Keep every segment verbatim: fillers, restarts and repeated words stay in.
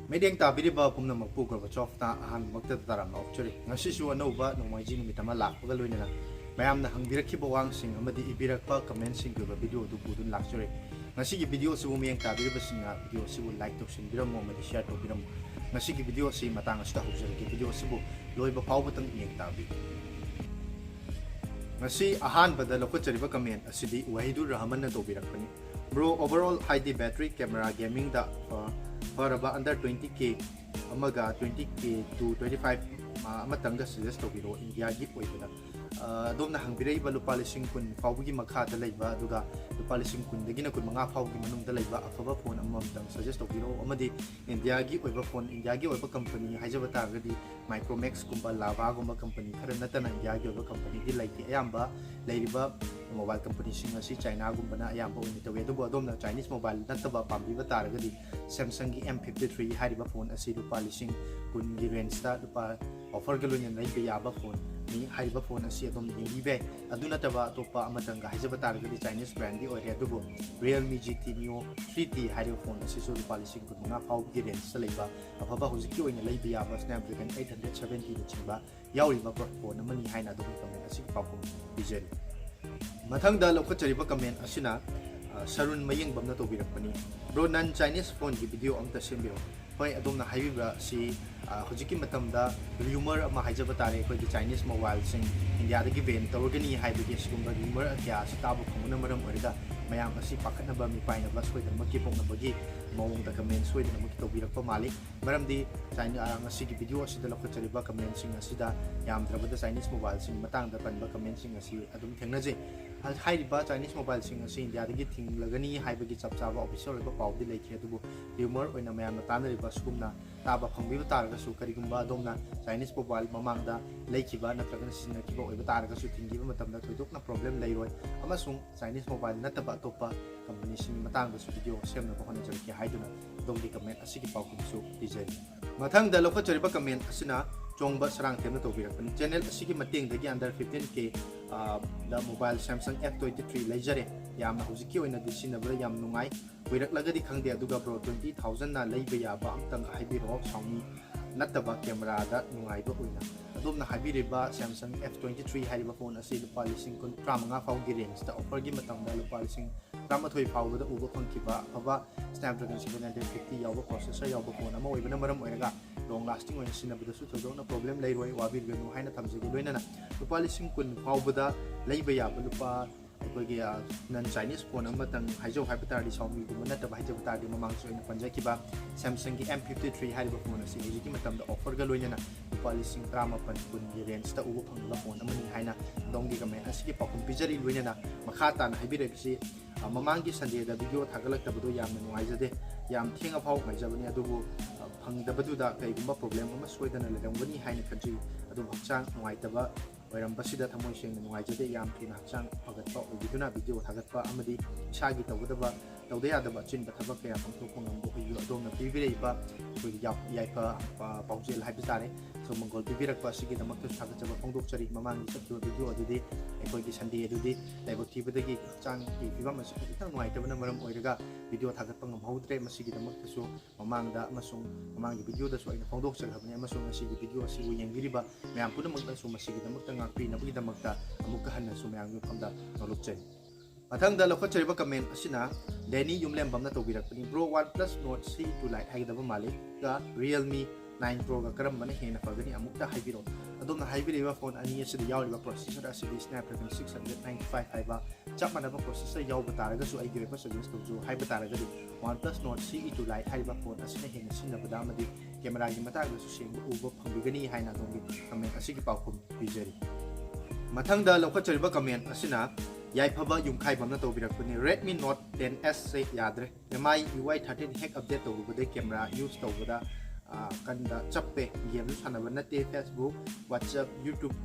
ꯃꯤꯠꯌꯦꯡ ꯇꯥꯕꯤꯔꯤꯕ ꯄꯨꯝꯅꯃꯛꯄꯨ ꯒꯣꯔꯕꯥꯆꯣꯐꯅ ꯑꯍꯥꯟꯕꯃꯛꯇꯗ ꯇꯔꯥꯝꯅ ꯑꯣꯛꯆꯔꯤ꯫ ꯉꯁꯤꯁꯨ ꯑꯅꯧꯕ ꯅꯣꯡꯃꯥꯏꯖꯤꯡ ꯅꯨꯃꯤꯠ ꯑꯃ ꯂꯥꯛꯄꯒ ꯂꯣꯏꯅꯅ ꯃꯌꯥꯝꯅ ꯍꯪꯕꯤꯔꯛꯈꯤꯕ ꯋꯥꯍꯪꯁꯤꯡ ꯑꯃꯗꯤ ꯏꯕꯤꯔꯛꯄ ꯀꯃꯦꯟꯁꯤꯡꯒꯤ ꯑꯣꯏꯕ ꯚꯤꯗꯤꯑꯣ ꯑꯗꯨ ꯄꯨꯗꯨꯅ ꯂꯥꯛꯆꯔꯤ꯫ ꯉꯁꯤꯒꯤ ꯚꯤꯗꯤꯑꯣ ꯑꯁꯤꯕꯨ ꯃꯤꯠꯌꯦꯡ ꯇꯥꯕꯤꯔꯤꯕꯁꯤꯡꯅ ꯚꯤꯗꯤꯑꯣ ꯑꯁꯤꯕꯨ ꯂꯥꯏꯛ ꯇꯧꯁꯤꯟꯕꯤꯔꯝꯃꯨ ꯑꯃꯗꯤ ꯁꯤꯌꯔ ꯇꯧꯕꯤꯔꯝꯃꯨ꯫ ꯉꯁꯤꯒꯤ ꯚꯤꯗꯤꯑꯣ ꯑꯁꯤ ꯃꯇꯥꯡ ꯑꯁꯤꯗ ꯍꯧꯖꯔꯒꯦ꯫ ꯚꯤꯗꯤꯑꯣ ꯑꯁꯤꯕꯨ ꯂꯣꯏꯕ ꯐꯥꯎꯕꯇꯪ ꯃꯤꯠꯌꯦꯡ ꯇꯥꯕꯤꯌꯨ꯫ ꯉꯁꯤ ꯑꯍꯥꯟꯕꯗ ꯂꯧꯈꯠꯆꯔꯤꯕ ꯀꯃꯦꯟ ꯑꯁꯤꯗꯤ ꯋꯥꯍꯤꯗꯨꯔ ꯔꯍꯃꯟꯅ ꯇꯧꯕꯤꯔꯛꯄꯅꯤ꯫ ꯕ꯭ꯔꯣ, ꯑꯣꯚꯔꯑꯣꯜ ꯍꯥꯏꯗꯤ ꯕꯦꯇ꯭ꯔꯤ, ꯀꯦꯃꯦꯔꯥ, ꯒꯦꯃꯤꯡꯗ, ꯑ, ꯐꯔꯕ under twenty K ꯑꯃꯒ twenty K to twenty five, ꯑ, ꯑꯃꯇꯪꯒ ꯁꯖꯦꯁ ꯇꯧꯕꯤꯔꯛꯑꯣ ꯏꯟꯗꯤꯌꯥꯒꯤ ꯑꯣꯏꯕꯗ꯫ ꯑ, ꯑꯗꯣꯝꯅ ꯍꯪꯕꯤꯔꯛꯏꯕ ꯂꯨꯄꯥ ꯂꯤꯁꯤꯡ ꯀꯨꯟ ꯐꯥꯎꯕꯒꯤ ꯃꯈꯥꯗ ꯂꯩꯕ, ꯑꯗꯨꯒ ꯂꯨꯄꯥ ꯂꯤꯁꯤꯡ ꯀꯨꯟꯗꯒꯤꯅ ꯀꯨꯟꯃꯉꯥ ꯐꯥꯎꯒꯤ ꯃꯅꯨꯡꯗ ꯂꯩꯕ ꯑꯐꯕ ꯐꯣꯟ ꯑꯃꯃꯝꯇꯪ ꯁꯖꯦꯁ ꯇꯧꯕꯤꯔꯛꯑꯣ꯫ ꯑꯃꯗꯤ ꯏꯟꯗꯤꯌꯥꯒꯤ ꯑꯣꯏꯕ ꯐꯣꯟ, ꯏꯟꯗꯤꯌꯥꯒꯤ ꯑꯣꯏꯕ ꯀꯝꯄꯅꯤ ꯍꯥꯏꯖꯕ ꯇꯥꯔꯒꯗꯤ Micromaxꯀꯨꯝꯕ, Lavaꯒꯨꯝꯕ ꯀꯝꯄꯅꯤ ꯈꯔ ꯅꯠꯇꯅ ꯏꯟꯗꯤꯌꯥꯒꯤ ꯑꯣꯏꯕ ꯀꯝꯄꯅꯤꯗꯤ ꯂꯩꯇꯦ꯫ ꯑꯌꯥꯝꯕ ꯂꯩꯔꯤꯕ ꯃꯣꯕꯥꯏꯜ ꯀꯝꯄꯅꯤꯁꯤꯡ ꯑꯁꯤ ꯆꯥꯏꯅꯥꯒꯨꯝꯕꯅ ꯑꯌꯥꯝꯕ ꯑꯣꯏꯅ ꯇꯧꯏ꯫ ꯑꯗꯨꯕꯨ ꯑꯗꯣꯝꯅ ꯆꯥꯏꯅꯤꯁ ꯃꯣꯕꯥꯏꯜ ꯅꯠꯇꯕ ꯄꯥꯝꯕꯤꯕ ꯇꯥꯔꯒꯗꯤ Samsungꯒꯤ M fifty three ꯍꯥꯏꯔꯤꯕ ꯐꯣꯟ ꯑꯁꯤ ꯂꯨꯄꯥ ꯂꯤꯁꯤꯡ ꯀꯨꯟꯒꯤ ꯔꯦꯟꯖꯇ ꯂꯨꯄꯥ ꯑꯣꯐꯔꯒ ꯂꯣꯏꯅꯅ ꯂꯩꯕ ꯌꯥꯕ ꯐꯣꯟꯅꯤ꯫ ꯍꯥꯏꯔꯤꯕ ꯐꯣꯟ ꯑꯁꯤ ꯑꯗꯣꯝꯅ ꯌꯦꯡꯕꯤꯕ ꯌꯥꯏ꯫ ꯑꯗꯨ ꯅꯠꯇꯕ ꯑꯇꯣꯞꯄ ꯑꯃꯇꯪꯒ ꯍꯥꯏꯖꯕ ꯇꯥꯔꯒꯗꯤ ꯆꯥꯏꯅꯤꯁ ꯕ꯭ꯔꯥꯟꯗꯤ ꯑꯣꯏꯔꯦ, ꯑꯗꯨꯕꯨ Realme GT Neo three T ꯍꯥꯏꯔꯤꯕ ꯐꯣꯟ ꯑꯁꯤꯁꯨ ꯂꯨꯄꯥ ꯂꯤꯁꯤꯡ ꯀꯨꯟꯃꯉꯥ ꯐꯥꯎꯕꯒꯤ ꯔꯦꯟꯖꯇ ꯂꯩꯕ ꯑꯐꯕ ꯍꯧꯖꯤꯛꯀꯤ ꯑꯣꯏꯅ ꯂꯩꯕ ꯌꯥꯕ Snapdragon eight hundred seventyꯅꯆꯤꯡꯕ ꯌꯥꯎꯔꯤꯕ ꯐꯣꯟ ꯑꯃꯅꯤ ꯍꯥꯏꯅ ꯑꯗꯣꯝꯒꯤ ꯀꯃꯦꯟ ꯑꯁꯤꯒꯤ ꯄꯥꯎꯈꯨꯝ ꯄꯤꯖꯔꯤ꯫ ꯃꯊꯪꯗ ꯂꯧꯈꯠꯆꯔꯤꯕ ꯀꯃꯦꯟ ꯑꯁꯤꯅ, ꯑ, ꯁꯔꯨꯟ ꯃꯌꯦꯡꯕꯝꯅ ꯇꯧꯕꯤꯔꯛꯄꯅꯤ꯫ ꯕ꯭ꯔꯣ, ꯅꯟ ꯆꯥꯏꯅꯤꯁ ꯐꯣꯟꯒꯤ ꯚꯤꯗꯤꯑꯣ ꯑꯝꯇ ꯁꯦꯝꯕꯤꯔꯛꯑꯣ꯫ ꯍꯣꯏ, ꯑꯗꯣꯝꯅ ꯍꯥꯏꯕꯤꯕ ꯑꯁꯤ, ꯑ, ꯍꯧꯖꯤꯛꯀꯤ ꯃꯇꯝꯗ ꯔꯤꯌꯨꯃꯔ ꯑꯃ ꯍꯥꯏꯖꯕ ꯇꯥꯔꯦ, ꯑꯩꯈꯣꯏꯒꯤ ꯆꯥꯏꯅꯤꯁ ꯃꯣꯕꯥꯏꯜꯁꯤꯡ ꯏꯟꯗꯤꯌꯥꯗꯒꯤ ꯕꯦꯟ ꯇꯧꯔꯒꯅꯤ ꯍꯥꯏꯕꯒꯤ ꯑꯁꯤꯒꯨꯝꯕ ꯔꯤꯌꯨꯃꯔ ꯀꯌꯥ ꯑꯁꯤ ꯇꯥꯕ ꯐꯪꯕꯅ ꯃꯔꯝ ꯑꯣꯏꯔꯒ ꯃꯌꯥꯝ ꯑꯁꯤ ꯄꯥꯈꯠꯅꯕ, ꯃꯤꯄꯥꯏꯅꯕ ꯁꯣꯏꯗꯅꯃꯛꯀꯤ ꯄꯣꯛꯅꯕꯒꯤ ꯃꯑꯣꯡꯗ ꯀꯃꯦꯟ ꯁꯣꯏꯗꯅꯃꯛꯀꯤ ꯇꯧꯕꯤꯔꯛꯄ ꯃꯥꯜꯂꯤ꯫ ꯃꯔꯝꯗꯤ ꯆꯥꯏꯅꯤ-, ꯑ, ꯉꯁꯤꯒꯤ ꯚꯤꯗꯤꯑꯣ ꯑꯁꯤꯗ ꯂꯧꯈꯠꯆꯔꯤꯕ ꯀꯃꯦꯟꯁꯤꯡ ꯑꯁꯤꯗ ꯌꯥꯝꯗ꯭ꯔꯕꯗ ꯆꯥꯏꯅꯤꯁ ꯃꯣꯕꯥꯏꯜꯁꯤꯡꯒꯤ ꯃꯇꯥꯡꯗ ꯄꯟꯕ ꯀꯃꯦꯟꯁꯤꯡ ꯑꯁꯤ ꯑꯗꯨꯝ ꯊꯦꯡꯅꯖꯩ꯫ ꯍꯥꯏꯔꯤꯕ ꯆꯥꯏꯅꯤꯁ ꯃꯣꯕꯥꯏꯜꯁꯤꯡ ꯑꯁꯤ ꯏꯟꯗꯤꯌꯥꯗꯒꯤ ꯊꯤꯡꯂꯒꯅꯤ ꯍꯥꯏꯕꯒꯤ ꯆꯞ ꯆꯥꯕ ꯑꯣꯐꯤꯁꯤꯌꯦꯜ ꯑꯣꯏꯕ ꯄꯥꯎꯗꯤ ꯂꯩꯇ꯭ꯔꯤ, ꯑꯗꯨꯕꯨ ꯔꯤꯌꯨꯃꯔ ꯑꯣꯏꯅ ꯃꯌꯥꯝꯅ ꯇꯥꯅꯔꯤꯕ ꯑꯁꯤꯒꯨꯝꯅ ꯇꯥꯕ ꯐꯪꯕꯤꯕ ꯇꯥꯔꯒꯁꯨ, ꯀꯔꯤꯒꯨꯝꯕ ꯑꯗꯣꯝꯅ ꯆꯥꯏꯅꯤꯁ ꯃꯣꯕꯥꯏꯜ ꯃꯃꯥꯡꯗ ꯂꯩꯈꯤꯕ ꯅꯠꯇ꯭ꯔꯒꯅ ꯁꯤꯖꯤꯟꯅꯈꯤꯕ ꯑꯣꯏꯕ ꯇꯥꯔꯒꯁꯨ, ꯊꯤꯡꯈꯤꯕ ꯃꯇꯝꯗ ꯊꯣꯏꯗꯣꯛꯅ ꯄ꯭ꯔꯣꯕ꯭ꯂꯦꯝ ꯂꯩꯔꯣꯏ, ꯑꯃꯁꯨꯡ ꯆꯥꯏꯅꯤꯁ ꯃꯣꯕꯥꯏꯜ ꯅꯠꯇꯕ ꯑꯇꯣꯞꯄ ꯀꯝꯄꯅꯤꯁꯤꯡꯒꯤ ꯃꯇꯥꯡꯗꯁꯨ ꯚꯤꯗꯤꯑꯣ ꯁꯦꯝꯅꯕ ꯍꯣꯠꯅꯖꯔꯛꯀꯦ ꯍꯥꯏꯗꯨꯅ ꯑꯗꯣꯝꯒꯤ ꯀꯃꯦꯟ ꯑꯁꯤꯒꯤ ꯄꯥꯎꯈꯨꯝꯁꯨ ꯄꯤꯖꯔꯤ꯫ ꯃꯊꯪꯗ ꯂꯧꯈꯠꯆꯔꯤꯕ ꯀꯃꯦꯟ ꯑꯁꯤꯅ ꯆꯣꯡꯕ ꯁꯔꯥꯡꯊꯦꯝꯅ ꯇꯧꯕꯤꯔꯛꯄꯅꯤ꯫ ꯆꯦꯅꯦꯜ ꯑꯁꯤꯒꯤ ꯃꯇꯦꯡꯗꯒꯤ under fifteen K, ꯑ, ꯗ mobile Samsung F twenty three ꯂꯩꯖꯔꯦ꯫ ꯌꯥꯝꯅ ꯍꯧꯖꯤꯛꯀꯤ ꯑꯣꯏꯅꯗꯤ ꯁꯤꯖꯤꯟꯅꯕꯗ ꯌꯥꯝ ꯅꯨꯡꯉꯥꯏ꯫ ꯀꯨꯏꯔꯛꯂꯒꯗꯤ ꯈꯪꯗꯦ, ꯑꯗꯨꯒ bro, twenty thousandꯅ ꯂꯩꯕ ꯌꯥꯕ ꯑꯝꯇꯪ ꯍꯥꯏꯕꯤꯔꯛꯑꯣ, Xiaomi ꯅꯠꯇꯕ cameraꯗ ꯅꯨꯡꯉꯥꯏꯕ ꯑꯣꯏꯅ꯫ ꯑꯗꯣꯝꯅ ꯍꯥꯏꯕꯤꯔꯤꯕ Samsung F twenty three ꯍꯥꯏꯔꯤꯕ phone ꯑꯁꯤ ꯂꯨꯄꯥ ꯂꯤꯁꯤꯡ ꯀꯨꯟ, ꯇꯔꯥꯃꯉꯥ ꯐꯥꯎꯒꯤ rangeꯇ offerꯒꯤ ꯃꯇꯝꯗ ꯂꯨꯄꯥ ꯂꯤꯁꯤꯡ ꯇꯔꯥꯃꯥꯊꯣꯏ ꯐꯥꯎꯕꯗ ꯎꯕ ꯐꯪꯈꯤꯕ ꯑꯐꯕ Snapdragon seven hundred fifty ꯌꯥꯎꯕ processor ꯌꯥꯎꯕ phone ꯑꯃ ꯑꯣꯏꯕꯅ ꯃꯔꯝ ꯑꯣꯏꯔꯒ long lasting ꯑꯣꯏꯅ ꯁꯤꯖꯤꯟꯅꯕꯗꯁꯨ ꯊꯣꯏꯗꯣꯛꯅ problem ꯂꯩꯔꯣꯏ, ꯋꯥꯕꯤꯔꯨꯒꯅꯨ ꯍꯥꯏꯅ ꯊꯝꯖꯒꯦ꯫ ꯂꯣꯏꯅꯅ ꯂꯨꯄꯥ ꯂꯤꯁꯤꯡ ꯀꯨꯟ ꯐꯥꯎꯕꯗ ꯂꯩꯕ ꯌꯥꯕ ꯂꯨꯄꯥ ꯑꯩꯈꯣꯏꯒꯤ, ꯑ, non Chinese phone ꯑꯃꯇꯪ ꯍꯥꯏꯖꯧ ꯍꯥꯏꯕ ꯇꯥꯔꯗꯤ, Xiaomiꯒꯨꯝꯕ ꯅꯠꯇꯕ ꯍꯥꯏꯖꯕ ꯇꯥꯔꯗꯤ, ꯃꯃꯥꯡꯁꯨ ꯑꯩꯅ ꯄꯟꯖꯈꯤꯕ Samsungꯒꯤ M fifty three ꯍꯥꯏꯔꯤꯕ phone ꯑꯁꯤ ꯍꯧꯖꯤꯛꯀꯤ ꯃꯇꯝꯗ offerꯒ ꯂꯣꯏꯅꯅ ꯂꯨꯄꯥ ꯂꯤꯁꯤꯡ ꯇꯔꯥꯃꯥꯄꯟ, ꯀꯨꯟꯒꯤ rangeꯇ ꯎꯕ ꯐꯪꯂꯤꯕ phone ꯑꯃꯅꯤ ꯍꯥꯏꯅ ꯑꯗꯣꯝꯒꯤ comment ꯑꯁꯤꯒꯤ ꯄꯥꯎꯈꯨꯝ ꯄꯤꯖꯔꯤ꯫ ꯂꯣꯏꯅꯅ ꯃꯈꯥ ꯇꯥꯅ ꯍꯥꯏꯕꯤꯔꯛꯏꯕꯁꯤ, ꯑ, ꯃꯃꯥꯡꯒꯤ Sundayꯗ video ꯊꯥꯒꯠꯂꯛꯇꯕꯗꯣ ꯌꯥꯝꯅ ꯅꯨꯡꯉꯥꯏꯖꯗꯦ, ꯌꯥꯝ ꯊꯦꯡꯉ ꯐꯥꯎ ꯉꯥꯏꯖꯕꯅꯤ, ꯑꯗꯨꯕꯨ, ꯑ, ꯐꯪꯗꯕꯗꯨꯗ ꯀꯩꯒꯨꯝꯕ problem ꯑꯃ ꯁꯣꯏꯗꯅ ꯂꯩꯔꯝꯒꯅꯤ ꯍꯥꯏꯅ ꯈꯟꯖꯩ꯫ ꯑꯗꯨꯕꯨ ꯍꯛꯆꯥꯡ ꯅꯨꯡꯉꯥꯏꯇꯕ ꯑꯣꯏꯔꯝꯕꯁꯤꯗ ꯊꯃꯣꯏ ꯁꯦꯡꯅ ꯅꯨꯡꯉꯥꯏꯖꯗꯦ꯫ ꯌꯥꯝ ꯊꯨꯅ ꯍꯛꯆꯥꯡ ꯐꯒꯠꯄ ꯑꯣꯏꯕꯤꯗꯨꯅ video ꯊꯥꯒꯠꯄ ꯑꯃꯗꯤ ꯏꯁꯥꯒꯤ ꯇꯧꯒꯗꯕ, ꯇꯧꯗ ꯌꯥꯗꯕ ꯑꯆꯤꯟꯕ ꯊꯕꯛ ꯀꯌꯥ ꯄꯥꯡꯊꯣꯛꯄ ꯉꯝꯕ ꯑꯣꯏꯕꯤꯌꯨ꯫ ꯑꯗꯣꯝꯅ ꯄꯤꯕꯤꯔꯛꯏꯕ ꯑꯩꯈꯣꯏꯒꯤ ꯌꯥꯎ-, ꯌꯥꯏꯐ, ꯑ, ꯄꯥꯎꯖꯦꯜ ꯍꯥꯏꯕ ꯇꯥꯔꯦ, ꯁꯨꯝ ꯃꯪꯒꯣꯜ ꯄꯤꯕꯤꯔꯛꯄ ꯑꯁꯤꯒꯤꯗꯃꯛꯇꯁꯨ ꯊꯥꯒꯠꯆꯕ ꯐꯣꯡꯗꯣꯛꯆꯔꯤ꯫ ꯃꯃꯥꯡꯒꯤ ꯆꯠꯈꯤꯕ video ꯑꯗꯨꯗꯤ, ꯑꯩꯈꯣꯏꯒꯤ Sunday ꯑꯗꯨꯗꯤ ꯂꯥꯏꯕꯛ ꯊꯤꯕꯗꯒꯤ ꯍꯛꯆꯥꯡꯒꯤ ꯐꯤꯕꯝ ꯑꯁꯤ ꯈꯤꯇꯪ ꯅꯨꯡꯉꯥꯏꯇꯕꯅ ꯃꯔꯝ ꯑꯣꯏꯔꯒ video ꯊꯥꯒꯠꯄ ꯉꯝꯍꯧꯗ꯭ꯔꯦ꯫ ꯃꯁꯤꯒꯤꯗꯃꯛꯇꯁꯨ ꯃꯃꯥꯡꯗ ꯑꯃꯁꯨꯡ ꯃꯃꯥꯡꯒꯤ videoꯗꯁꯨ ꯑꯩꯅ ꯐꯣꯡꯗꯣꯛꯆꯈ꯭ꯔꯕꯅꯤ, ꯑꯃꯁꯨꯡ ꯉꯁꯤꯒꯤ video ꯑꯁꯤꯕꯨ ꯌꯦꯡꯕꯤꯔꯤꯕ ꯃꯌꯥꯝ ꯄꯨꯝꯅꯃꯛꯅꯁꯨ ꯃꯁꯤꯒꯤꯗꯃꯛꯇ ꯉꯥꯛꯄꯤꯅꯕꯒꯤꯗꯃꯛꯇ ꯑꯃꯨꯛꯀ ꯍꯟꯅꯁꯨ ꯃꯌꯥꯝꯒꯤ ꯃꯐꯝꯗ ꯅꯣꯂꯨꯛꯆꯔꯤ꯫ ꯃꯊꯪꯗ ꯂꯧꯈꯠꯆꯔꯤꯕ comment ꯑꯁꯤꯅ ꯂꯦꯅꯤ ꯌꯨꯝꯂꯦꯝꯕꯝꯅ ꯇꯧꯕꯤꯔꯛꯄꯅꯤ꯫ Bro, OnePlus Nord C E two Lite ꯍꯥꯏꯒꯗꯕ ꯃꯥꯜꯂꯤ, ꯒ Realme nine Proꯒ ꯀꯔꯝꯕꯅ ꯍꯦꯟꯅ ꯐꯒꯅꯤ? ꯑꯃꯨꯛꯇ ꯍꯥꯏꯕꯤꯔꯛꯑꯣ꯫ ꯑꯗꯣꯝꯅ ꯍꯥꯏꯕꯤꯔꯤꯕ phone ꯑꯅꯤ ꯑꯁꯤꯗ ꯌꯥꯎꯔꯤꯕ processor ꯑꯁꯤꯗꯤ Snapdragon six hundred ninety five ꯍꯥꯏꯕ ꯆꯞ ꯃꯥꯟꯅꯕ processor ꯌꯥꯎꯕ ꯇꯥꯔꯒꯁꯨ, ꯑꯩꯒꯤ ꯑꯣꯏꯕ suggest ꯇꯧꯖꯧ ꯍꯥꯏꯕ ꯇꯥꯔꯒꯗꯤ, OnePlus Nord C E two Lite ꯍꯥꯏꯔꯤꯕ phone ꯑꯁꯤꯅ ꯍꯦꯟꯅ ꯁꯤꯖꯤꯟꯅꯕꯗ ꯑꯃꯗꯤ cameraꯒꯤ ꯃꯇꯥꯡꯗꯁꯨ ꯁꯦꯡꯕ ꯎꯕ ꯐꯪꯕꯤꯒꯅꯤ ꯍꯥꯏꯅ ꯑꯗꯣꯝꯒꯤ comment ꯑꯁꯤꯒꯤ ꯄꯥꯎꯈꯨꯝ ꯄꯤꯖꯔꯤ꯫ ꯃꯊꯪꯗ ꯂꯧꯈꯠꯆꯔꯤꯕ comment ꯑꯁꯤꯅ ꯌꯥꯏꯐꯕ ꯌꯨꯝꯈꯥꯏꯕꯝꯅ ꯇꯧꯕꯤꯔꯛꯄꯅꯤ꯫ Redmi Note ten S ꯁꯦ ꯌꯥꯗ꯭ꯔꯦ꯫ M I U I thirteen ꯍꯦꯛ update ꯇꯧꯔꯨꯕꯗꯩ camera use ꯇꯧꯕꯗ, ꯑ, ꯀꯟꯗ ꯆꯞꯄꯦ꯫ Gameꯁꯨ ꯁꯥꯟꯅꯕ ꯅꯠꯇꯦ, Facebook, WhatsApp, YouTube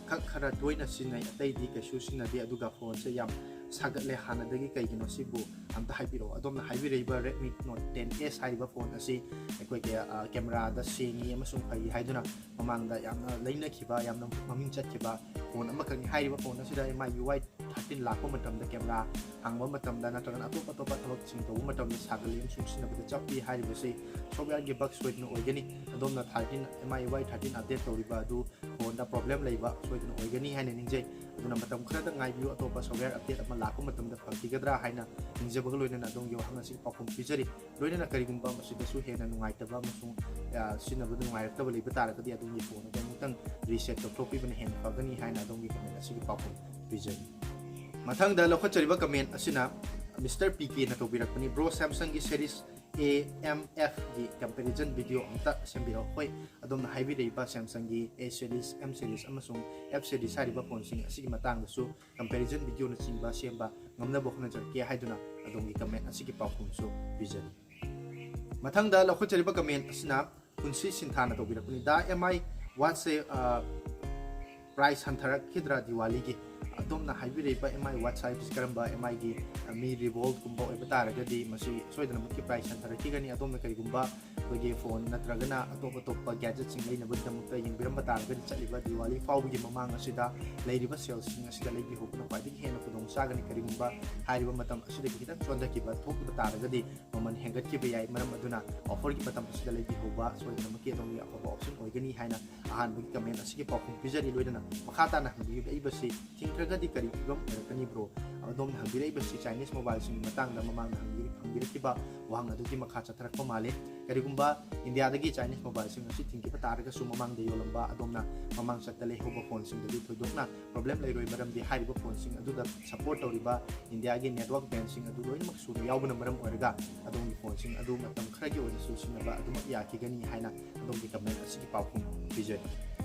ꯈꯛ ꯈꯔ ꯇꯣꯏꯅ ꯁꯤꯖꯤꯟꯅꯩ, ꯑꯇꯩꯗꯤ ꯀꯩꯁꯨ ꯁꯤꯖꯤꯟꯅꯗꯦ꯫ ꯑꯗꯨꯒ phoneꯁꯦ ꯌꯥꯝ ꯁꯥꯒꯠꯂꯦ ꯍꯥꯟꯅꯗꯒꯤ, ꯀꯩꯒꯤꯅꯣ ꯁꯤꯕꯨ? ꯑꯝꯇ ꯍꯥꯏꯕꯤꯔꯛꯑꯣ꯫ ꯑꯗꯣꯝꯅ ꯍꯥꯏꯕꯤꯔꯛꯏꯕ Redmi Note ten S ꯍꯥꯏꯔꯤꯕ phone ꯑꯁꯤ ꯑꯩꯈꯣꯏꯒꯤ, ꯑ, cameraꯗ ꯁꯦꯡꯉꯤ ꯑꯃꯁꯨꯡ ꯐꯩ ꯍꯥꯏꯗꯨꯅ ꯃꯃꯥꯡꯗ ꯌꯥꯝꯅ ꯂꯩꯅꯈꯤꯕ, ꯌꯥꯝꯅ ꯃꯃꯤꯡ ꯆꯠꯈꯤꯕ phone ꯑꯃꯈꯛꯅꯤ꯫ ꯍꯥꯏꯔꯤꯕ phone ꯑꯁꯤꯗ M I U I fifteen ꯂꯥꯛꯄ ꯃꯇꯝꯗ, ꯀꯦꯃꯦꯔꯥ ꯍꯥꯡꯕ ꯃꯇꯝꯗ ꯅꯠꯇ꯭ꯔꯒꯅ ꯑꯇꯣꯞ ꯑꯇꯣꯞꯄ ꯊꯕꯛꯁꯤꯡ ꯇꯧꯕ ꯃꯇꯝꯗ ꯁꯥꯒꯠꯂꯤ ꯑꯃꯁꯨꯡ ꯁꯤꯖꯤꯟꯅꯕꯗ ꯆꯞꯄꯤ ꯍꯥꯏꯔꯤꯕꯁꯤ softwareꯒꯤ bug ꯁꯣꯏꯗꯅ ꯑꯣꯏꯒꯅꯤ꯫ ꯑꯗꯣꯝꯅ thirteen, M I U I thirteen update ꯇꯧꯔꯤꯕ ꯑꯗꯨ phoneꯗ problem ꯂꯩꯕ ꯁꯣꯏꯗꯅ ꯑꯣꯏꯒꯅꯤ ꯍꯥꯏꯅ ꯅꯤꯡꯖꯩ꯫ ꯑꯗꯨꯅ ꯃꯇꯝ ꯈꯔꯗ ꯉꯥꯏꯕꯤꯌꯨ, ꯑꯇꯣꯞꯄ software update ꯑꯃ ꯂꯥꯛꯄ ꯃꯇꯝꯗ ꯐꯈꯤꯒꯗ꯭ꯔꯥ ꯍꯥꯏꯅ ꯅꯤꯡꯖꯕꯒ ꯂꯣꯏꯅꯅ ꯑꯗꯣꯝꯒꯤ ꯋꯥꯍꯪ ꯑꯁꯤꯒꯤ ꯄꯥꯎꯈꯨꯝ ꯄꯤꯖꯔꯤ꯫ ꯂꯣꯏꯅꯅ ꯀꯔꯤꯒꯨꯝꯕ ꯃꯁꯤꯗꯁꯨ ꯍꯦꯟꯅ ꯅꯨꯡꯉꯥꯏꯇꯕ ꯑꯃꯁꯨꯡ, ꯑ, ꯁꯤꯖꯤꯟꯅꯕꯗ ꯅꯨꯡꯉꯥꯏꯔꯛꯇꯕ ꯂꯩꯕ ꯇꯥꯔꯒꯗꯤ ꯑꯗꯣꯝꯒꯤ phone ꯑꯗꯨ ꯑꯃꯨꯛꯇꯪ reset ꯇꯧꯊꯣꯛꯄꯤꯕꯅ ꯍꯦꯟꯅ ꯐꯒꯅꯤ ꯍꯥꯏꯅ ꯑꯗꯣꯝꯒꯤ comment ꯑꯁꯤꯒꯤ ꯄꯥꯎꯈꯨꯝ ꯄꯤꯖꯔꯤ꯫ ꯃꯊꯪꯗ ꯂꯧꯈꯠꯆꯔꯤꯕ comment ꯑꯁꯤꯅ Mister P Kꯅ ꯇꯧꯕꯤꯔꯛꯄꯅꯤ, "Bro, Samsungꯒꯤ series A M Fꯒꯤ comparison video ꯑꯝꯇ ꯁꯦꯝꯕꯤꯔꯛꯑꯣ꯫" ꯍꯣꯏ, ꯑꯗꯣꯝꯅ ꯍꯥꯏꯕꯤꯔꯛꯏꯕ Samsungꯒꯤ A series, M series ꯑꯃꯁꯨꯡ F series ꯍꯥꯏꯔꯤꯕ phoneꯁꯤꯡ ꯑꯁꯤꯒꯤ ꯃꯇꯥꯡꯗꯁꯨ comparison videoꯅꯆꯤꯡꯕ ꯁꯦꯝꯕ ꯉꯝꯅꯕ ꯍꯣꯠꯅꯖꯔꯛꯀꯦ ꯍꯥꯏꯗꯨꯅ ꯑꯗꯣꯝꯒꯤ comment ꯑꯁꯤꯒꯤ ꯄꯥꯎꯈꯨꯝꯁꯨ ꯄꯤꯖꯔꯤ꯫ ꯃꯊꯪꯗ ꯂꯧꯈꯠꯆꯔꯤꯕ comment ꯑꯁꯤꯅ ꯄꯨꯟꯁꯤ ꯁꯤꯟꯊꯥꯅ ꯇꯧꯕꯤꯔꯛꯄꯅꯤ, "ꯗꯥ, M I watchꯁꯦ, ꯑ, price ꯍꯟꯊꯔꯛꯈꯤꯗ꯭ꯔꯥ ꯗꯤꯋꯥꯂꯤꯒꯤ?" ꯑꯗꯣꯝꯅ ꯍꯥꯏꯕꯤꯔꯛꯏꯕ M I watch ꯍꯥꯏꯕꯁꯤ ꯀꯔꯝꯕ M Iꯒꯤ, ꯑ, Mi Revolveꯀꯨꯝꯕ ꯑꯣꯏꯕ ꯇꯥꯔꯒꯗꯤ ꯃꯁꯤ ꯁꯣꯏꯗꯅꯃꯛꯀꯤ price ꯍꯟꯊꯔꯛꯈꯤꯒꯅꯤ꯫ ꯑꯗꯣꯝꯅ ꯀꯔꯤꯒꯨꯝꯕ ꯑꯩꯈꯣꯏꯒꯤ phone ꯅꯠꯇ꯭ꯔꯒꯅ ꯑꯇꯣꯞ ꯑꯇꯣꯞꯄ gadgetꯁꯤꯡ ꯂꯩꯅꯕꯒꯤꯗꯃꯛꯇ ꯌꯦꯡꯕꯤꯔꯝꯕ ꯇꯥꯔꯒꯗꯤ ꯆꯠꯂꯤꯕ ꯗꯤꯋꯥꯂꯤ ꯐꯥꯎꯕꯒꯤ ꯃꯃꯥꯡ ꯑꯁꯤꯗ ꯂꯩꯔꯤꯕ saleꯁꯤꯡ ꯑꯁꯤꯗ ꯂꯩꯕꯤꯍꯧꯕꯅ ꯈ꯭ꯋꯥꯏꯗꯒꯤ ꯍꯦꯟꯅ ꯈꯨꯗꯣꯡ ꯆꯥꯒꯅꯤ꯫ ꯀꯔꯤꯒꯨꯝꯕ ꯍꯥꯏꯔꯤꯕ ꯃꯇꯝ ꯑꯁꯤꯗꯒꯤ ꯈꯤꯇꯪ ꯆꯣꯟꯊꯈꯤꯕ ꯊꯣꯛꯈꯤꯕ ꯇꯥꯔꯒꯗꯤ ꯃꯃꯜ ꯍꯦꯟꯒꯠꯈꯤꯕ ꯌꯥꯏ꯫ ꯃꯔꯝ ꯑꯗꯨꯅ offerꯒꯤ ꯃꯇꯝ ꯑꯁꯤꯗ ꯂꯩꯕꯤꯍꯧꯕ ꯁꯣꯏꯗꯅꯃꯛꯀꯤ ꯑꯗꯣꯝꯒꯤ ꯑꯐꯕ option ꯑꯣꯏꯒꯅꯤ ꯍꯥꯏꯅ ꯑꯍꯥꯟꯕꯒꯤ comment ꯑꯁꯤꯒꯤ ꯄꯥꯎꯈꯨꯝ ꯄꯤꯖꯔꯤ꯫ ꯂꯣꯏꯅꯅ ꯃꯈꯥ ꯇꯥꯅ ꯍꯪꯕꯤꯔꯛꯏꯕꯁꯤ, "ꯊꯤꯡꯈ꯭ꯔꯒꯗꯤ ꯀꯔꯤ ꯐꯤꯕꯝ ꯑꯣꯏꯔꯛꯀꯅꯤ bro?" ꯑꯗꯣꯝꯅ ꯍꯪꯕꯤꯔꯛꯏꯕꯁꯤ Chinese mobileꯁꯤꯡꯒꯤ ꯃꯇꯥꯡꯗ ꯃꯃꯥꯡꯗ ꯍꯪꯕꯤ-, ꯍꯪꯕꯤꯔꯛꯈꯤꯕ ꯋꯥꯍꯪ ꯑꯗꯨꯒꯤ ꯃꯈꯥ ꯆꯠꯊꯔꯛꯄ ꯃꯥꯜꯂꯤ꯫ ꯀꯔꯤꯒꯨꯝꯕ ꯏꯟꯗꯤꯌꯥꯗꯒꯤ Chinese mobileꯁꯤꯡ ꯑꯁꯤ ꯊꯤꯡꯈꯤꯕ ꯇꯥꯔꯒꯁꯨ ꯃꯃꯥꯡꯗ ꯌꯣꯜꯂꯝꯕ ꯑꯗꯣꯝꯅ ꯃꯃꯥꯡ ꯆꯠꯇ ꯂꯩꯍꯧꯕ phoneꯁꯤꯡꯗꯗꯤ ꯊꯣꯏꯗꯣꯛꯅ problem ꯂꯩꯔꯣꯏ, ꯃꯔꯝꯗꯤ ꯍꯥꯏꯔꯤꯕ phoneꯁꯤꯡ ꯑꯗꯨꯗ support ꯇꯧꯔꯤꯕ ꯏꯟꯗꯤꯌꯥꯒꯤ network bandꯁꯤꯡ ꯑꯗꯨ ꯂꯣꯏꯅꯃꯛ ꯁꯨꯅ ꯌꯥꯎꯕꯅ ꯃꯔꯝ ꯑꯣꯏꯔꯒ ꯑꯗꯣꯝꯒꯤ phoneꯁꯤꯡ ꯑꯗꯨ ꯃꯇꯝ ꯈꯔꯒꯤ ꯑꯣꯏꯅꯁꯨ ꯁꯤꯖꯤꯟꯅꯕ ꯑꯗꯨꯃꯛ ꯌꯥꯈꯤꯒꯅꯤ ꯍꯥꯏꯅ ꯑꯗꯣꯝꯒꯤ comment ꯑꯁꯤꯒꯤ ꯄꯥꯎꯈꯨꯝ ꯄꯤꯖꯔꯤ꯫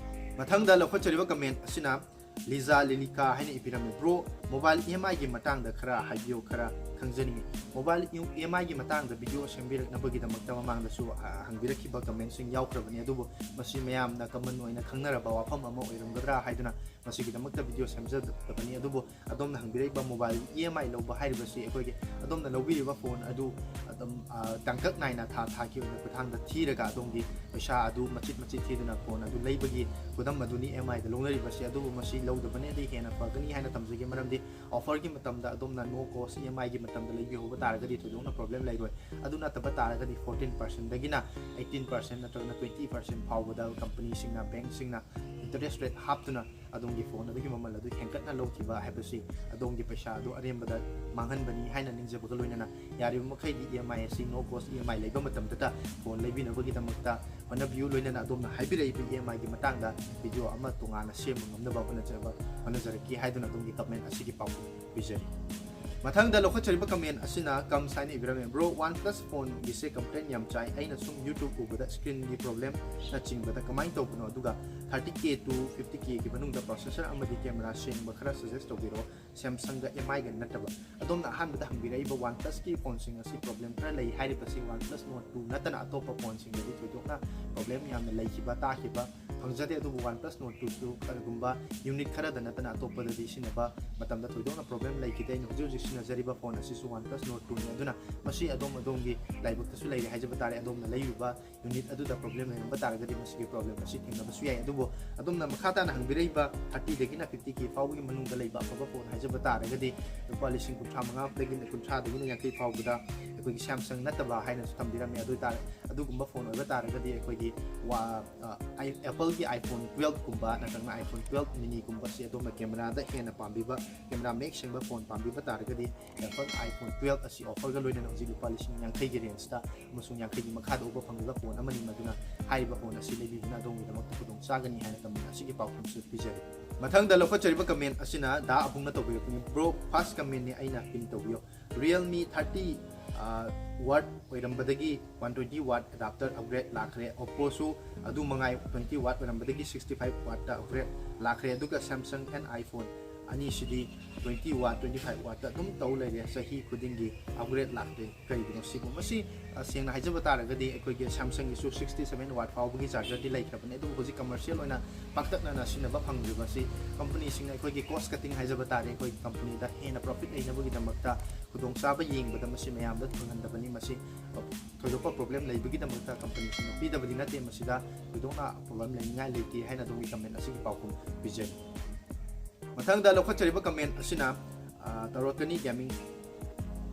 ꯃꯊꯪꯗ ꯂꯧꯈꯠꯆꯔꯤꯕ comment ꯑꯁꯤꯅ ꯂꯤꯖꯥ ꯂꯤꯂꯤꯀꯥ ꯍꯥꯏꯅ ꯏꯕꯤꯔꯝꯃꯤ, "Bro, mobile E M Iꯒꯤ ꯃꯇꯥꯡꯗ ꯈꯔ ꯍꯥꯏꯕꯤꯌꯨ, ꯈꯔ ꯈꯪꯖꯅꯤꯡꯉꯤ꯫ ꯃꯣꯕꯥꯏꯜ ꯏ ꯑꯦꯝ ꯑꯥꯏꯒꯤ ꯃꯇꯥꯡꯗ ꯚꯤꯗꯤꯑꯣ ꯁꯦꯝꯕꯤꯔꯛꯅꯕꯒꯤꯗꯃꯛꯇ ꯃꯃꯥꯡꯗꯁꯨ, ꯑ, ꯍꯪꯕꯤꯔꯛꯈꯤꯕ ꯀꯃꯦꯟꯁꯤꯡ ꯌꯥꯎꯈ꯭ꯔꯕꯅꯤ, ꯑꯗꯨꯕꯨ ꯃꯁꯤ ꯃꯌꯥꯝꯅ ꯀꯃꯟ ꯑꯣꯏꯅ ꯈꯪꯅꯔꯕ ꯋꯥꯐꯝ ꯑꯃ ꯑꯣꯏꯔꯝꯒꯗ꯭ꯔꯥ ꯍꯥꯏꯗꯨꯅ ꯃꯁꯤꯒꯤꯗꯃꯛꯇ ꯚꯤꯗꯤꯑꯣ ꯁꯦꯝꯖꯗꯕꯅꯤ꯫ ꯑꯗꯨꯕꯨ ꯑꯗꯣꯝꯅ ꯍꯪꯕꯤꯔꯛꯏꯕ ꯃꯣꯕꯥꯏꯜ ꯏ ꯑꯦꯝ ꯑꯥꯏ ꯂꯧꯕ ꯍꯥꯏꯔꯤꯕꯁꯤ ꯑꯩꯈꯣꯏꯒꯤ ꯑꯗꯣꯝꯅ ꯂꯧꯕꯤꯔꯤꯕ ꯐꯣꯟ ꯑꯗꯨ ꯑꯗꯨꯝ, ꯑ, ꯇꯥꯡꯀꯛ ꯅꯥꯏꯅ ꯊꯥ ꯊꯥꯒꯤ ꯑꯣꯏꯅ ꯈꯨꯠꯊꯥꯡꯗ ꯊꯤꯔꯒ ꯑꯗꯣꯝꯒꯤ ꯄꯩꯁꯥ ꯑꯗꯨ ꯃꯆꯤꯠ ꯃꯆꯤꯠ ꯊꯤꯗꯨꯅ ꯐꯣꯟ ꯑꯗꯨ ꯂꯩꯕꯒꯤ ꯈꯨꯗꯝ ꯑꯗꯨꯅꯤ ꯏ ꯑꯦꯝ ꯑꯥꯏꯗ ꯂꯧꯅꯔꯤꯕꯁꯤ꯫ ꯑꯗꯨꯕꯨ ꯃꯁꯤ ꯂꯧꯗꯕꯅꯗꯤ ꯍꯦꯟꯅ ꯐꯒꯅꯤ ꯍꯥꯏꯅ ꯊꯝꯖꯒꯦ, ꯃꯔꯝꯗꯤ ꯑꯣꯐꯔꯒꯤ ꯃꯇꯝꯗ ꯑꯗꯣꯝꯅ ꯅꯣ ꯀꯣꯁ ꯏ ꯑꯦꯝ ꯑꯥꯏꯒꯤ ꯃꯇꯝꯗ ꯂꯩꯕꯤꯍꯧꯕ ꯇꯥꯔꯒꯗꯤ ꯊꯣꯏꯗꯣꯛꯅ ꯄ꯭ꯔꯣꯕ꯭ꯂꯦꯝ ꯂꯩꯔꯣꯏ꯫ ꯑꯗꯨ ꯅꯠꯇꯕ ꯇꯥꯔꯒꯗꯤ ꯐꯣꯔꯇꯤꯟ ꯄꯥꯔꯁꯦꯟꯗꯒꯤꯅ ꯑꯩꯠꯇꯤꯟ ꯄꯥꯔꯁꯦꯟ ꯅꯠꯇ꯭ꯔꯒꯅ ꯇ꯭ꯋꯦꯟꯇꯤ ꯄꯥꯔꯁꯦꯟ ꯐꯥꯎꯕꯗ ꯀꯝꯄꯅꯤꯁꯤꯡꯅ, ꯕꯦꯡꯁꯤꯡꯅ ꯏꯟꯇꯔꯦꯁ ꯔꯦꯠ ꯍꯥꯞꯇꯨꯅ ꯑꯗꯣꯝꯒꯤ ꯐꯣꯟ ꯑꯗꯨꯒꯤ ꯃꯃꯜ ꯑꯗꯨ ꯍꯦꯟꯒꯠꯅ ꯂꯧꯈꯤꯕ ꯍꯥꯏꯕꯁꯤ ꯑꯗꯣꯝꯒꯤ ꯄꯩꯁꯥ ꯑꯗꯨ ꯑꯔꯦꯝꯕꯗ ꯃꯥꯡꯍꯟꯕꯅꯤ ꯍꯥꯏꯅ ꯅꯤꯡꯖꯕꯒ ꯂꯣꯏꯅꯅ ꯌꯥꯔꯤꯕ ꯃꯈꯩꯗꯤ ꯏ ꯑꯦꯝ ꯑꯥꯏ ꯑꯁꯤ ꯅꯣ ꯀꯣꯁ ꯏ ꯑꯦꯝ ꯑꯥꯏ ꯂꯩꯕ ꯃꯇꯝꯗꯇ ꯐꯣꯟ ꯂꯩꯕꯤꯅꯕꯒꯤꯗꯃꯛꯇ ꯍꯣꯠꯅꯕꯤꯌꯨ꯫ ꯂꯣꯏꯅꯅ ꯑꯗꯣꯝꯅ ꯍꯥꯏꯕꯤꯔꯛꯏꯕ ꯏ ꯑꯦꯝ ꯑꯥꯏꯒꯤ ꯃꯇꯥꯡꯗ ꯚꯤꯗꯤꯑꯣ ꯑꯃ ꯇꯣꯉꯥꯟꯅ ꯁꯦꯝꯕ ꯉꯝꯅꯕ ꯍꯣꯠꯅꯖꯕ, ꯍꯣꯠꯅꯖꯔꯛꯀꯦ ꯍꯥꯏꯗꯨꯅ ꯑꯗꯣꯝꯒꯤ ꯀꯃꯦꯟ ꯑꯁꯤꯒꯤ ꯄꯥꯎꯈꯨꯝ ꯄꯤꯖꯔꯤ꯫ ꯃꯊꯪꯗ ꯂꯧꯈꯠꯆꯔꯤꯕ ꯀꯃꯦꯟ ꯑꯁꯤꯅ ꯀꯝ ꯁꯥꯏꯅ ꯏꯕꯤꯔꯝꯃꯦ, "Bro, OnePlus ꯐꯣꯟꯒꯤꯁꯦ ꯀꯝꯄ꯭ꯂꯦꯟ ꯌꯥꯝ ꯆꯥꯏ, ꯑꯩꯅ ꯁꯨꯝ YouTube ꯎꯕꯗ ꯁ꯭ꯀ꯭ꯔꯤꯟꯒꯤ ꯄ꯭ꯔꯣꯕ꯭ꯂꯦꯝꯅꯆꯤꯡꯕꯗ ꯀꯃꯥꯏꯅ ꯇꯧꯕꯅꯣ? ꯑꯗꯨꯒ ꯊꯥꯔꯇꯤ ꯀꯦ to ꯐꯤꯐꯇꯤ ꯀꯦꯒꯤ ꯃꯅꯨꯡꯗ ꯄ꯭ꯔꯣꯁꯦꯁꯔ ꯑꯃꯗꯤ ꯀꯦꯃꯦꯔꯥ ꯁꯦꯡꯕ ꯈꯔ ꯁꯖꯦꯁ ꯇꯧꯕꯤꯔꯛꯑꯣ, ꯁꯦꯝꯁꯪꯒ ꯑꯦꯝ ꯑꯥꯏꯒ ꯅꯠꯇꯕ"꯫ ꯑꯗꯣꯝꯅ ꯑꯍꯥꯟꯕꯗ ꯍꯪꯕꯤꯔꯛꯏꯕ OnePlus ꯀꯤ ꯐꯣꯟꯁꯤꯡ ꯑꯁꯤ ꯄ꯭ꯔꯣꯕ꯭ꯂꯦꯝ ꯈꯔ ꯂꯩ ꯍꯥꯏꯔꯤꯕꯁꯤ OnePlus Nord two ꯅꯠꯇꯅ ꯑꯇꯣꯞꯄ ꯐꯣꯟꯁꯤꯡꯗꯗꯤ ꯊꯣꯏꯗꯣꯛꯅ ꯄ꯭ꯔꯣꯕ꯭ꯂꯦꯝ ꯌꯥꯝꯅ ꯂꯩꯈꯤꯕ ꯇꯥꯈꯤꯕ ꯐꯪꯖꯗꯦ꯫ ꯑꯗꯨꯕꯨ OnePlus Nord two ꯁꯨ ꯀꯔꯤꯒꯨꯝꯕ ꯌꯨꯅꯤꯠ ꯈꯔꯗ ꯅꯠꯇꯅ ꯑꯇꯣꯞꯄꯗꯗꯤ ꯁꯤꯖꯤꯟꯅꯕ ꯃꯇꯝꯗ ꯊꯣꯏꯗꯣꯛꯅ ꯄ꯭ꯔꯣꯕ꯭ꯂꯦꯝ ꯂꯩꯈꯤꯗꯦ꯫ ꯑꯩꯅ ꯍꯧꯖꯤꯛ ꯍꯧꯖꯤꯛ ꯁꯤꯖꯤꯟꯅꯖꯔꯤꯕ ꯐꯣꯟ ꯑꯁꯤꯁꯨ OnePlus Nord two ꯅꯤ꯫ ꯑꯗꯨꯅ ꯃꯁꯤ ꯑꯗꯣꯝ ꯑꯗꯣꯝꯒꯤ ꯂꯥꯏꯕꯛꯇꯁꯨ ꯂꯩꯔꯦ ꯍꯥꯏꯖꯕ ꯇꯥꯔꯦ꯫ ꯑꯗꯣꯝꯅ ꯂꯩꯔꯤꯕ ꯌꯨꯅꯤꯠ ꯑꯗꯨꯗ ꯄ꯭ꯔꯣꯕ꯭ꯂꯦꯝ ꯂꯩꯔꯝꯕ ꯇꯥꯔꯒꯗꯤ ꯃꯁꯤꯒꯤ ꯄ꯭ꯔꯣꯕ꯭ꯂꯦꯝ ꯑꯁꯤ ꯊꯦꯡꯅꯕꯁꯨ ꯌꯥꯏ꯫ ꯑꯗꯨꯕꯨ ꯑꯗꯣꯝꯅ ꯃꯈꯥ ꯇꯥꯅ ꯍꯪꯕꯤꯔꯛꯏꯕ ꯊꯥꯔꯇꯤꯗꯒꯤꯅ ꯐꯤꯐꯇꯤ ꯀꯦ ꯐꯥꯎꯕꯒꯤ ꯃꯅꯨꯡꯗ ꯂꯩꯕ ꯑꯐꯕ ꯐꯣꯟ ꯍꯥꯏꯖꯕ ꯇꯥꯔꯒꯗꯤ ꯂꯨꯄꯥ ꯂꯤꯁꯤꯡ ꯀꯨꯟꯊ꯭ꯔꯥ ꯃꯉꯥꯗꯒꯤꯅ ꯀꯨꯟꯊ꯭ꯔꯥꯗꯒꯤꯅ ꯌꯥꯡꯈꯩ ꯐꯥꯎꯕꯗ ꯑꯩꯈꯣꯏꯒꯤ ꯁꯦꯝꯁꯪ ꯅꯠꯇꯕ ꯍꯥꯏꯅꯁꯨ ꯊꯝꯕꯤꯔꯝꯃꯤ꯫ ꯑꯗꯨ ꯑꯣꯏꯇꯥꯔ-, ꯑꯗꯨꯒꯨꯝꯕ ꯐꯣꯟ ꯑꯣꯏꯕ ꯇꯥꯔꯒꯗꯤ ꯑꯩꯈꯣꯏꯒꯤ ꯋꯥ-, ꯑ, ꯑꯥꯏ-, ꯑꯦꯄꯜꯒꯤ iPhone twelve ꯀꯨꯝꯕ ꯅꯠꯇ꯭ꯔꯒꯅ iPhone twelve mini ꯒꯨꯝꯕꯁꯤ ꯑꯗꯣꯝꯅ ꯀꯦꯃꯦꯔꯥꯗ ꯍꯦꯟꯅ ꯄꯥꯝꯕꯤꯕ, ꯀꯦꯃꯦꯔꯥ ꯃꯌꯦꯛ ꯁꯦꯡꯕ ꯐꯣꯟ ꯄꯥꯝꯕꯤꯕ ꯇꯥꯔꯒꯗꯤ ꯑꯦꯄꯜ iPhone twelve ꯑꯁꯤ ꯑꯣꯐꯔꯒ ꯂꯣꯏꯅꯅ ꯍꯧꯖꯤꯛ ꯂꯨꯄꯥ ꯂꯤꯁꯤꯡ ꯌꯥꯡꯈꯩꯒꯤ ꯔꯦꯟꯖꯇ ꯑꯃꯁꯨꯡ ꯌꯥꯡꯈꯩꯒꯤ ꯃꯈꯥꯗ ꯎꯕ ꯐꯪꯂꯤꯕ ꯐꯣꯟ ꯑꯃꯅꯤ꯫ ꯃꯗꯨꯅ ꯍꯥꯏꯔꯤꯕ ꯐꯣꯟ ꯑꯁꯤ ꯂꯩꯕꯤꯕꯅ ꯑꯗꯣꯝꯒꯤꯗꯃꯛꯇ ꯈꯨꯗꯣꯡ ꯆꯥꯒꯅꯤ ꯍꯥꯏꯅ ꯀꯃꯦꯟ ꯑꯁꯤꯒꯤ ꯄꯥꯎꯈꯨꯝꯁꯨ ꯄꯤꯖꯔꯤ꯫ ꯃꯊꯪꯗ ꯂꯧꯈꯠꯆꯔꯤꯕ ꯀꯃꯦꯟ ꯑꯁꯤꯅ ꯗꯥ ꯑꯕꯨꯡꯅ ꯇꯧꯕꯤꯔꯛꯄꯅꯤ꯫ "Bro, first comment ꯅꯤ, ꯑꯩꯅ ꯄꯤꯟ ꯇꯧꯕꯤꯌꯣ꯫ Realme thirty, ꯑ, watt ꯑꯣꯏꯔꯝꯕꯗꯒꯤ one twenty watt adapter upgrade ꯂꯥꯛꯈ꯭ꯔꯦ꯫ Oppo ꯁꯨ ꯑꯗꯨ ꯃꯉꯥꯏ, twenty watt ꯑꯣꯏꯔꯝꯕꯗꯒꯤ sixty five watt ꯇ upgrade ꯂꯥꯛꯈ꯭ꯔꯦ꯫ ꯑꯗꯨꯒ Samsung and iPhone, ꯑꯅꯤꯁꯤꯗꯤ twenty watt, twenty five wattꯇ ꯑꯗꯨꯝ ꯇꯧ ꯂꯩꯔꯦ, ꯆꯍꯤ ꯈꯨꯗꯤꯡꯒꯤ upgrade ꯂꯥꯛꯇꯦ꯫ ꯀꯔꯤꯒꯤꯅꯣ ꯁꯤꯕꯨ? ꯃꯁꯤ, ꯑ, ꯁꯦꯡꯅ ꯍꯥꯏꯖꯕ ꯇꯥꯔꯒꯗꯤ, ꯑꯩꯈꯣꯏꯒꯤ Samsungꯒꯤꯁꯨ sixty seven watt ꯐꯥꯎꯕꯒꯤ chargerꯗꯤ ꯂꯩꯈ꯭ꯔꯕꯅꯤ, ꯑꯗꯨꯕꯨ ꯍꯧꯖꯤꯛ commercial ꯑꯣꯏꯅ ꯄꯥꯛꯇꯛꯅꯅ ꯁꯤꯖꯤꯟꯅꯕ ꯐꯪꯗ꯭ꯔꯤꯕꯁꯤ companyꯁꯤꯡꯅ ꯑꯩꯈꯣꯏꯒꯤ cost cutting ꯍꯥꯏꯖꯕ ꯇꯥꯔꯦ, ꯑꯩꯈꯣꯏꯒꯤ companyꯗ ꯍꯦꯟꯅ profit ꯂꯩꯅꯕꯒꯤꯗꯃꯛꯇ ꯈꯨꯗꯣꯡꯆꯥꯕ ꯌꯦꯡꯕꯗ ꯃꯁꯤ ꯃꯌꯥꯝꯗ ꯐꯪꯍꯟꯗꯕꯅꯤ꯫ ꯃꯁꯤ ꯊꯣꯏꯗꯣꯛꯄ problem ꯂꯩꯕꯒꯤꯗꯃꯛꯇ companyꯁꯤꯡꯅ ꯄꯤꯗꯕꯗꯤ ꯅꯠꯇꯦ, ꯃꯁꯤꯗ ꯊꯣꯏꯗꯣꯛꯅ problem ꯂꯩꯅꯤꯡꯉꯥꯏ ꯂꯩꯇꯦ ꯍꯥꯏꯅ ꯑꯗꯣꯝꯒꯤ comment ꯑꯁꯤꯒꯤ ꯄꯥꯎꯈꯨꯝ ꯄꯤꯖꯔꯤ꯫ ꯃꯊꯪꯗ ꯂꯧꯈꯠꯆꯔꯤꯕ comment ꯑꯁꯤꯅ, ꯑ, ꯇꯧꯔꯛꯀꯅꯤ, Gaming,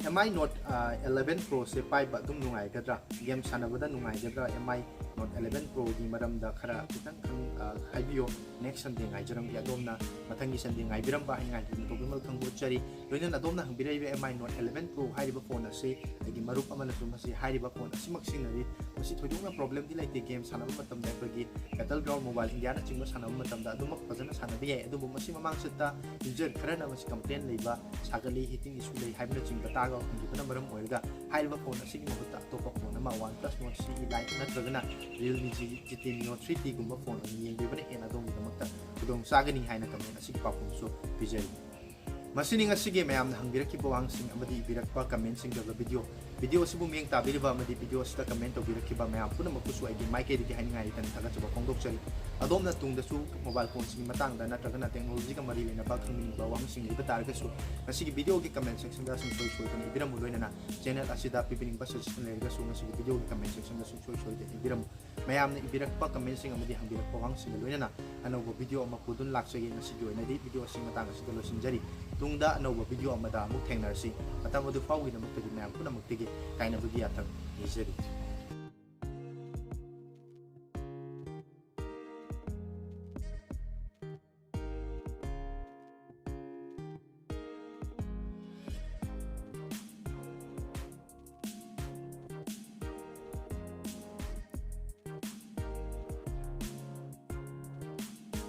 M I Note, ꯑ, eleven Proꯁꯦ ꯄꯥꯏꯕ ꯑꯗꯨꯝ ꯅꯨꯡꯉꯥꯏꯒꯗ꯭ꯔꯥ? Game ꯁꯥꯟꯅꯕꯗ ꯅꯨꯡꯉꯥꯏꯒꯗ꯭ꯔꯥ? M I Note eleven Proꯒꯤ ꯃꯔꯝꯗ ꯈꯔ ꯈꯤꯇꯪ ꯈꯪ-, ꯑ, ꯍꯥꯏꯕꯤꯌꯣ꯫ Next Sunday ꯉꯥꯏꯖꯔꯝꯒꯦ꯫ ꯑꯗꯣꯝꯅ ꯃꯊꯪꯒꯤ Sunday ꯉꯥꯏꯕꯤꯔꯝꯕ ꯍꯥꯏꯅꯤꯡꯉꯥꯏ ꯇꯧꯕꯤꯃꯜ ꯈꯪꯕ ꯎꯠꯆꯔꯤ꯫ ꯂꯣꯏꯅꯅ ꯑꯗꯣꯝꯅ ꯍꯪꯕꯤꯔꯛꯏꯕ M I Note eleven Pro ꯍꯥꯏꯔꯤꯕ phone ꯑꯁꯤ ꯑꯩꯒꯤ ꯃꯔꯨꯞ ꯑꯃꯅꯁꯨ ꯃꯁꯤ ꯍꯥꯏꯔꯤꯕ phone ꯑꯁꯤꯃꯛ ꯁꯤꯖꯤꯟꯅꯔꯤ꯫ ꯃꯁꯤ ꯊꯣꯏꯗꯣꯛꯅ problemꯗꯤ ꯂꯩꯇꯦ꯫ Game ꯁꯥꯟꯅꯕ ꯃꯇꯝꯗ ꯑꯩꯈꯣꯏꯒꯤ Battleground, Mobile Indiaꯅꯆꯤꯡꯕ ꯁꯥꯟꯅꯕ ꯃꯇꯝꯗ ꯑꯗꯨꯃꯛ ꯐꯖꯅ ꯁꯥꯟꯅꯕ ꯌꯥꯏ꯫ ꯑꯗꯨꯕꯨ ꯃꯁꯤ ꯃꯃꯥꯡ ꯆꯠꯇ user ꯈꯔꯅ ꯃꯁꯤ complain ꯂꯩꯕ, ꯁꯥꯒꯠꯂꯤ, heating issue ꯂꯩ ꯍꯥꯏꯕꯅꯆꯤꯡꯕ ꯇꯥꯕ ꯐꯪꯈꯤꯕꯅ ꯃꯔꯝ ꯑꯣꯏꯔꯒ ꯍꯥꯏꯔꯤꯕ phone ꯑꯁꯤꯒꯤ ꯃꯍꯨꯠꯇ ꯑꯇꯣꯞꯄ phone ꯑꯃ OnePlus Nord C E Lite ꯅꯠꯇ꯭ꯔꯒꯅ Realme G T Neo three Tꯒꯨꯝꯕ phone ꯑꯣꯏꯅ ꯌꯦꯡꯕꯤꯕꯅ ꯍꯦꯟꯅ ꯑꯗꯣꯝꯒꯤꯗꯃꯛꯇ ꯈꯨꯗꯣꯡ ꯆꯥꯒꯅꯤ ꯍꯥꯏꯅ comment ꯑꯁꯤꯒꯤ ꯄꯥꯎꯈꯨꯝꯁꯨ ꯄꯤꯖꯔꯤ꯫ ꯃꯁꯤꯅꯤ ꯉꯁꯤꯒꯤ ꯃꯌꯥꯝꯅ ꯍꯪꯕꯤꯔꯛꯈꯤꯕ ꯋꯥꯍꯪꯁꯤꯡ ꯑꯃꯗꯤ ꯏꯕꯤꯔꯛꯄ commentꯁꯤꯡꯒꯤ ꯑꯣꯏꯕ video꯫ Video ꯑꯁꯤꯕꯨ ꯃꯤꯠꯌꯦꯡ ꯇꯥꯕꯤꯔꯤꯕ ꯑꯃꯗꯤ video ꯑꯁꯤꯗ comment ꯇꯧꯕꯤꯔꯛꯈꯤꯕ ꯃꯌꯥꯝ ꯄꯨꯝꯅꯃꯛꯄꯨꯁꯨ ꯑꯩꯒꯤ ꯃꯥꯏꯀꯩꯗꯒꯤ ꯍꯥꯏꯅꯤꯡꯉꯥꯏ ꯂꯩꯇꯅ ꯊꯥꯒꯠꯆꯕ ꯐꯣꯡꯗꯣꯛꯆꯔꯤ꯫ ꯑꯗꯣꯝꯅ ꯇꯨꯡꯗꯁꯨ mobile phoneꯁꯤꯡꯒꯤ ꯃꯇꯥꯡꯗ ꯅꯠꯇ꯭ꯔꯒꯅ technologyꯒ ꯃꯔꯤ ꯂꯩꯅꯕ ꯈꯪꯅꯤꯡꯕ ꯋꯥꯍꯪꯁꯤꯡ ꯂꯩꯕ ꯇꯥꯔꯒꯁꯨ ꯉꯁꯤꯒꯤ videoꯒꯤ comment sectionꯗ ꯁꯨꯡꯁꯣꯏ ꯁꯣꯏꯗꯅ ꯏꯕꯤꯔꯝꯃꯨ꯫ ꯂꯣꯏꯅꯅ channel ꯑꯁꯤꯗ ꯄꯤꯕꯤꯅꯤꯡꯕ suggestion ꯂꯩꯔꯒꯁꯨ ꯉꯁꯤꯒꯤ videoꯒꯤ comment sectionꯗ ꯁꯨꯡꯁꯣꯏ ꯁꯣꯏꯗꯅ ꯏꯕꯤꯔꯝꯃꯨ꯫ ꯃꯌꯥꯝꯅ ꯏꯕꯤꯔꯛꯄ commentꯁꯤꯡ ꯑꯃꯗꯤ ꯍꯪꯕꯤꯔꯛꯄ ꯋꯥꯍꯪꯁꯤꯡꯒ ꯂꯣꯏꯅꯅ ꯑꯅꯧꯕ video ꯑꯃ ꯄꯨꯗꯨꯅ ꯂꯥꯛꯆꯒꯦ꯫ ꯉꯁꯤꯒꯤ ꯑꯣꯏꯅꯗꯤ video ꯑꯁꯤ ꯃꯇꯥꯡ ꯑꯁꯤꯗ ꯂꯣꯏꯁꯤꯟꯖꯔꯤ꯫ ꯇꯨꯡꯗ ꯑꯅꯧꯕ video ꯑꯃꯗ ꯑꯃꯨꯛ ꯊꯦꯡꯅꯔꯁꯤ꯫ ꯃꯇꯝ ꯑꯗꯨ ꯐꯥꯎꯒꯤꯗꯃꯛꯇꯗꯤ ꯃꯌꯥꯝ ꯄꯨꯝꯅꯃꯛꯇꯒꯤ ꯀꯥꯏꯅꯕꯒꯤ ꯌꯥꯊꯪ ꯅꯤꯖꯔꯤ꯫